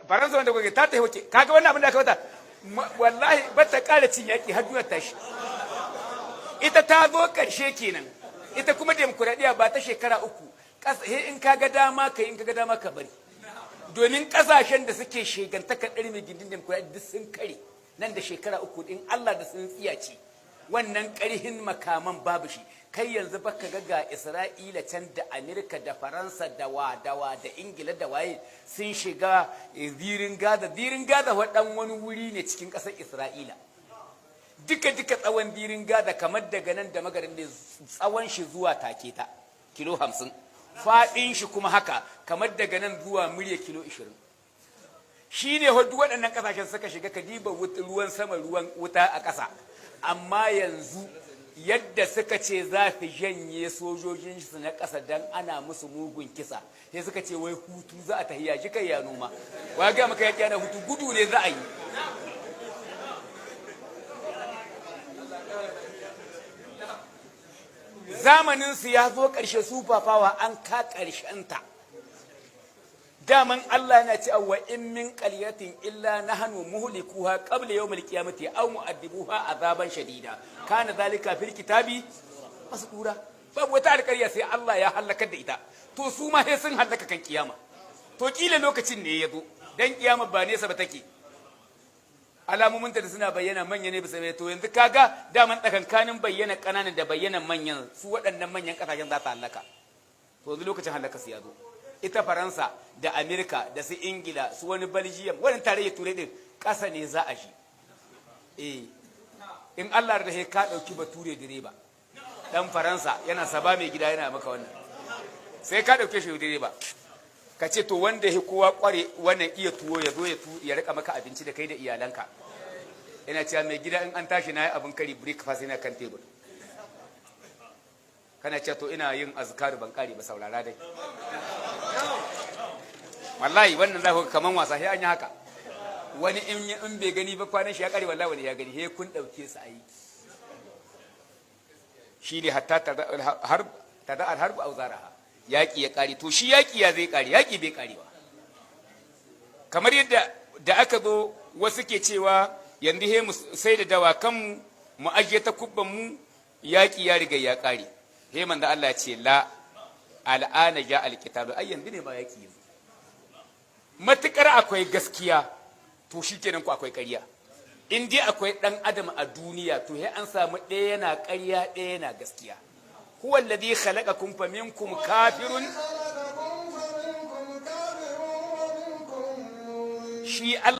Faransa wanda kuke ta tafi wace, kaga wannan abin da aka wata, wallahi ba ta ƙara cin yaƙi har duniyar tashi. Ita ta zo ƙarshe kenan. Ita kuma demokuraɗiyya ba ta shekara 3, he in ka ga dama ka yi, in ka ga dama ka bari, domin ƙasashen da suke shegantaka ɗari mai gindin demokuraɗiyya duk sun kare. Nan da shekara 3 in Allah da sun tsiyace, wannan ƙarhin makaman babu shi. Kai yanzu baka ga Isra'ila can da Amerika da Faransa da wadawa da Ingila da waye sun shiga Zirin Gaza. Zirin Gaza waɗan wani wuri ne cikin ƙasar Isra'ila. Duka duka tsawon Zirin Gaza kamar daga nan da Magarin ne tsawon shi zuwa Taketa, kilo 50. Faɗin shi kuma haka, kamar daga nan zuwa Murya, kilo 20. Shi ne hudu waɗannan ƙasashen suka shiga. Ka diba ruwan sama, ruwan wuta a ƙasa. Amma yanzu yadda suka ce za su janye sojojin su na ƙasa don ana musu mugun kisa, sai suka ce wai hutu za a tahiya shi kai ya noma. Wa ga maka yaƙi ana hutu? Gudu ne za a yi. Zamanin su ya zo ƙarshe, su fafawa an ka ta. Daman Allah yana cewa wa in min qaryatin illa nahnu muhlikuha qabla yawmil qiyamati aw mu'addibuha azaban shadida, kana zalika fil kitabi masdura. Babu wata alƙarya sai Allah ya halakar da ita. To su ma sai sun halaka kan kiyama. To kila lokacin ne ya zo, dan kiyama ba nesa ba take, alamominta da suna bayyana manya ne bisa. To yanzu kaga daman tsakankanin bayyana ƙananan da bayyanan manyan, su waɗannan manyan ƙasashen za su halaka. To yanzu lokacin halaka su ya zo. Ita Faransa da Amerika da su Ingila, su wani Belgium, wani Tarayyar Turai din, ƙasa ne za a shi. Eh, in Allah da ka ɗauki bature direba, dan Faransa yana saba mai gida yana maka wannan, sai ka ɗauke shi direba, ka ce to wanda ya kowa kware wannan iya tuwo ya zo ya rika maka abinci da kai da iyalanka. Yana cewa mai gida, in an tashi na yi abin kari, breakfast yana kan tebur. Kana cewa to ina yin azkaru ban kare ba, saurara dai. Wallahi wannan za ku kaman wasa, sai an yi haka. Wani in bai gani ba kwanan shi ya kare, wallahi wani ya gani. He kun dauke su aiki shine hatta tada al harbu auzaraha, yaki ya kare. To shi yaki ya zai kare? Yaki bai karewa. Kamar yadda da aka zo wasu ke cewa yanzu he mu sai da dawakan mu ajiye ta kubban mu, yaki ya riga ya kare. He manzo Allah ya ce la, al'ana ja alqitalu, ai yanzu ne ba yaki yanzu. Matukar akwai gaskiya, to shikenan ku akwai ƙarya. In dai akwai ɗan adam a duniya, to sai an samu ɗaya yana ƙarya, ɗaya yana gaskiya. Huwa alladhi khalaqakum faminkum kafirun. خلقكم فمنكم كافر ومنكم مؤمن. Shi Allah